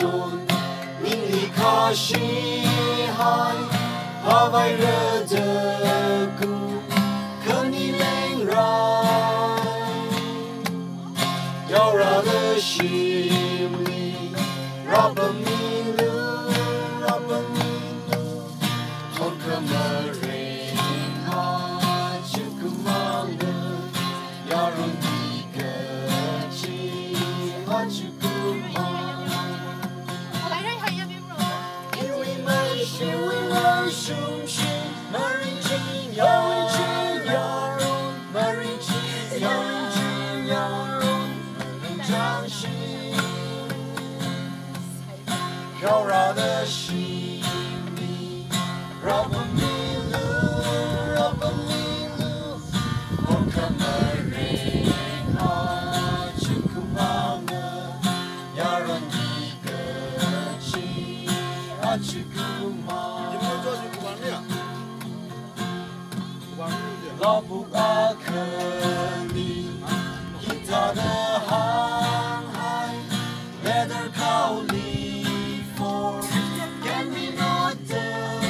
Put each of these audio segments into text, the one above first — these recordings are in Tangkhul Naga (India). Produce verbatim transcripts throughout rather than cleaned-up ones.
Ningli khashihai, pāvaira da kum, khani lengrai. Yaora da shimli, rāpammilu, rāpammilu. Khorkhamaring aja khamangna, yaron kakachi aja khamang. Iwui mei, iwui mei shumshi, maringching yaron, maringching yaron, maringching yaron, maringching yaron. Yaora da shimli, rāpammilu, rāpammilu. Khorkhamaring aja khamangna, yaron kakachi aja khamang. Laobuk akhali, hithāda hānghai, letter khaoli form, can we not tell?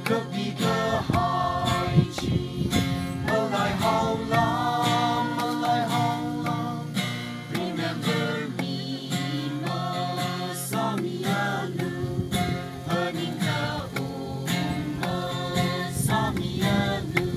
Kapi kahai chi, malaihaolu, malaihaolu. Remember me, masāmialu, phaningkha ung masāmialu.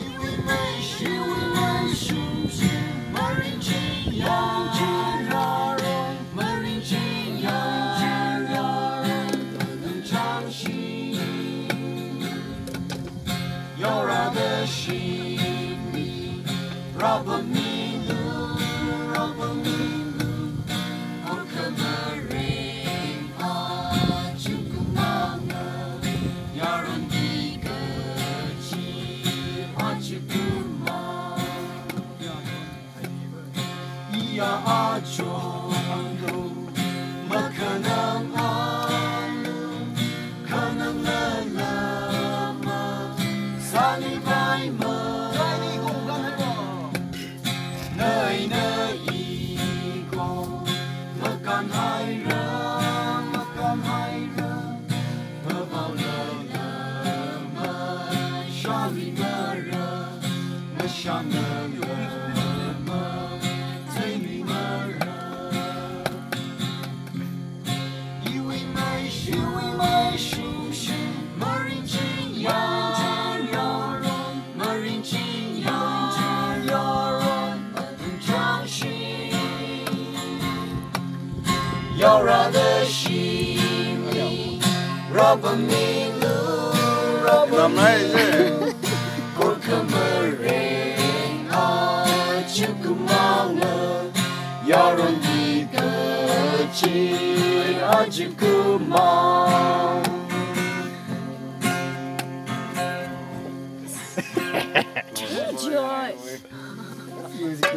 Iwui mei, iwui mei shumshi, maringching yaron, maringching yaron, maringching yaron. Yaora da shimli, rāpammilu, rāpammilu. Khorkhamaring aja khamangna, yaron kakachi aja khamang. Iya achonlo, makhanang alu, khanang lala masāni paimei. Nai nai iko, makānhaira, makānhaira. Mavaolala mashāmimara, mashānala matheimimara. Iwui mei, iwui mei shumshi, maringching yaron, maringching yaron, maringching yaron. Yaora da shimli, rāpammilu, rāpammilu. Khorkhamaring aja khamangna, yaron kakachi aja khamang. Joy. Music